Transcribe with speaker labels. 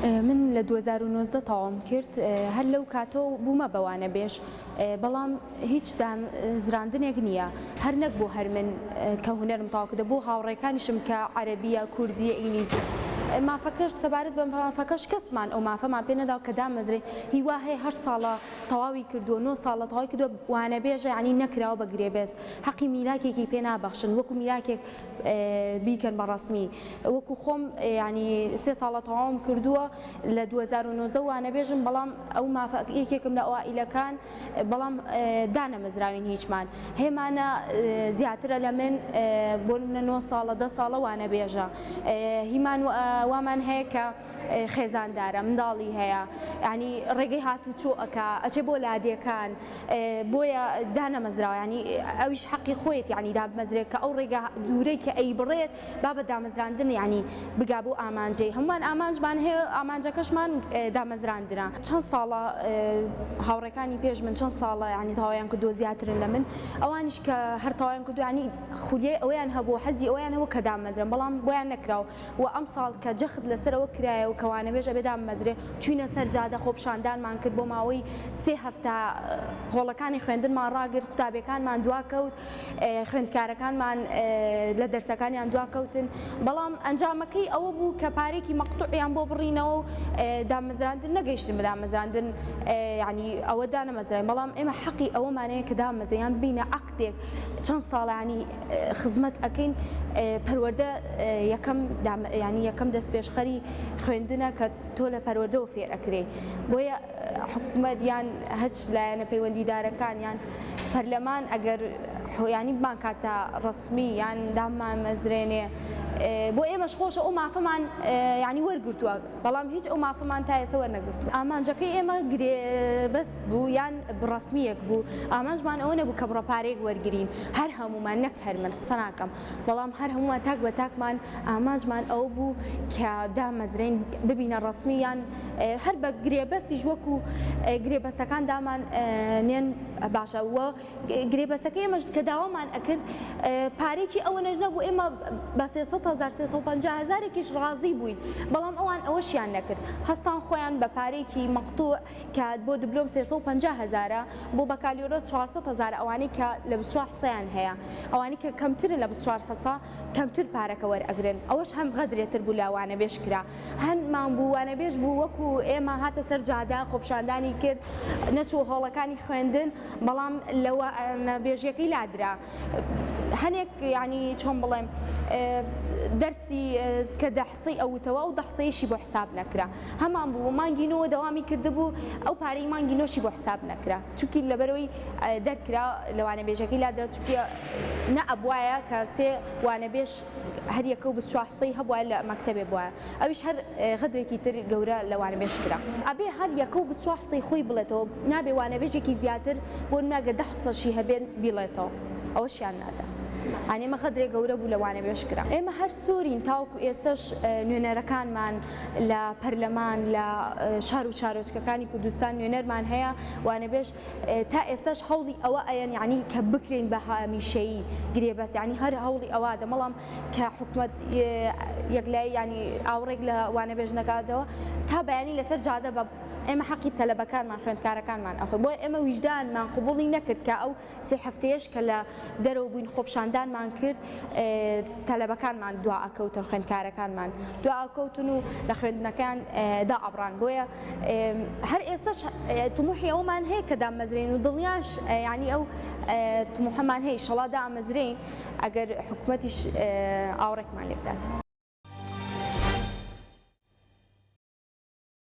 Speaker 1: من لە 2019 تەواوم کرد هەر لەو کاتەوە بوومە بە وانەبێژ بەڵام هیچ دامەزراندنێک نییە هەر نەک بۆ هەر من کە هونەرم تەواو کردە بۆ هاوڕێکانیشم کە عەرەبیە کوردیە ئینگلیزیە مافەکەش سەبارەت بە مافەکەش کەسمان ئەو مافەمان پێ نەداوە کە دامەزرێین هیوا هەیە هەشت ساڵە تەواوی کردووە نۆ ساڵە تەواوی کردووە وانەبێژە یانی نەکراوە بە گرێبەست حەقی میلاکێکی پێ نابەخشن وەکو میلاکێک بیکەن بە ڕەسمی وەکو خۆم یانی سێ ساڵە تەواوم کردووە لە 2019 وانەبێژم بەڵام ئەو مافە یەکێکم لە ئەوائیلەکان بەڵام دانەمەزراوین هیچمان هێمانە زیاترە لە من بۆ منە 9 ساڵە دە ساڵە وانەبێژە هیمان وامان هەیە کە خێزاندارە منداڵی هەیە ینی ڕێگەی هاتوچۆ ئەکا ئەچێ بۆ لادێکان بۆیە دانەمەزراوە ینی ئەویش حەقی خۆیەتی ینی دابمەزرێت کە ئەو ڕێگا دوورەی کە ئەیبڕێت با بە دامەزراندن یانی بگا بەو ئامانجەی هەموومان ئامانجمان هەیە ئامانجەکەشمان دامەزراندنە چەند ساڵە هاوڕێکانی پێش من چەند ساڵە ینی تەواویان کردووە زیاترن لە من ئەوانیش کە هەر تەواویان کردووە ینی خولیای ئەوەیان هەبوو حەزی ئەوەیان هەبوو کە دامەزرێن بەڵام بۆیان نەکراوە و ئەمساڵ کە جەخت لەسەر ئەوە کرایەوە کە وانەبێژ ئەبێ دابمەزرێ چووینە سەر جادە خۆپیشاندانمان کرد بۆ ماوەی سێ هەفتە هۆڵەکانی خوێندنمان ڕاگرت قوتابیەکانمان دواکەوت خوێندکارەکانمان لە دەرسەکانیان دواکەوتن بەڵام ئەنجامەکەی ئەوە بوو کە پارێکی مەقتوعیان بۆ بڕینەوە و دامەزراندن نەگەیشتن بە دامەزراندن ینی ئەوە دانەمەزراین بەڵام ئێمە حەقی ئەوەمانەیە کە دامەزریان بینە عقدێک چەند ساڵانی خزمەت ئەەکەین پەروەردە یەکەم ینی یەکەم دەستپێشخەری خوێندنە کە تۆ لە پەروەردەوە فێر ئەکرێ بۆیە حکومەت یان هەچ لایەنە پەیوەندیدارەکان یان پەرلەمان ئەگەر ینی بمانکاتە ڕەسمی یان دامانمەزرێنێ بۆ ئێمەش خۆشە ئەو مافەمان ینی وەرگرتووە بەڵام هیچ ئەو مافەمان تا ئێستا وەرنەگرتووە ئامانجەکەی ئێمە گرێبەست بوو یان ڕەسمییەک بوو ئامانجمان ئەوە نەبوو کە بڕە پارەیەک وەرگرین هەر هەموومان نەک هەر من قسە ناکەم بەڵام هەر هەموومان تاک بە تاکمان ئامانجمان ئەوە بوو کە دامەزرێین ببینە ڕەسمی یان هەر بە گرێبەستیش وەکو گرێبەستەکان دامان نێن باشە وە گرێبەستەکەی ئێمەش کە داوامان ئەکرد پارێکی ئەوەنەش نەبوو ئێمە بە 300 هەزار 350 هەزارێکیش ڕازی بووین بەڵام ئەوان ئەوەشیان نەکرد هەستان خۆیان بە پارێکی مەقتوع کە بۆ دبلۆم 350 هەزارە بۆ بەکالیۆرۆس 400 هەزارە ئەوانەی کە لە 24 حسەیان هەیە ئەوانەی کە کەمترن لە 24 حسە کەمتر پارەکە وەرئەگرن ئەوەش هەم غەدرێتر بوو لە وانەبێژ کرا هەندمان بوو وانەبێژ بوو وەکو ئێمە هاتە سەر جادە خۆپیشاندانی کرد نەچوو هۆڵەکانی خوێندن بەڵام لە وانەبێژیەکەی لادرا هەنێک ینی چۆن بڵێم دەرسی کە دە حسەی ئەوتەوە ئەو دە حسەیشی بۆ حساب نەکرا هەمان بوو مانگی نۆوە دەوامی کردبوو ئەو پارەی مانگی نۆشی بۆ حساب نەکرا چونکی لەبەرەوەی دەرکرا لە وانەبێژەکەی لادرا چونکی نە ئەبوایە کە سێ وانەبێژ هەر یەکە و 24 حسەی هەبوایە لە مەکتەبێ بوایە ئەویش هەر غەدرێکی تر گەورە لە وانەبێژ کرا ئەبێ هەر یەکە و 24 حسەی خۆی بڵێتەوە نابێ وانەبێژێکی زیاتر بۆ نمونە گەر دە حسەشی هەبێت بیڵێتەوە ئەوەشیان نادا یانی ئێمە غەدرێ گەورە بوو لە وانەبێژ کرا ئێمە هەر سوورین تاوەکو ئێستەش نوێنەرەکانمان لە پەرلەمان لە شار و شارۆچکەکانی کوردستان نوێنەرمان هەیە وانەبێژ تا ئێستاش هەوڵی ئەوە ئەیەن یانی کە بکرێین بە هەمیشەیی گرێبەست یانی هەر هەوڵی ئەوە دەم بەڵام کە حکومەت یەکلایی یانی ئاوڕێک لە وانەبێژ نەکاتەوە تا بەیانی لەسەر جادە بە ئێمە حەقی تەلەبەکانمان خوێندکارەکانمان ئەخۆین بۆیە ئێمە ویژدانمان قبوڵی نەکرد کە ئەو سێ هەفتەیەش کە لە دەرەوە بووین خۆپیشاندانمان کرد تەلەبەکانمان دوا ئەکەوتن خوێندکارەکانمان دوا ئەکەوتن و لە خوێندنەکەیان دائەبڕان بۆیە هەر ئێستاش تموحی ئەومان هەیە کە دامەزرێین و دڵنیاش یعنی ئەو تموحەمان هەیە ئیشەڵا دامەزرێین ئەگەر حکومەتیش ئاوڕێکمان لێ بدات.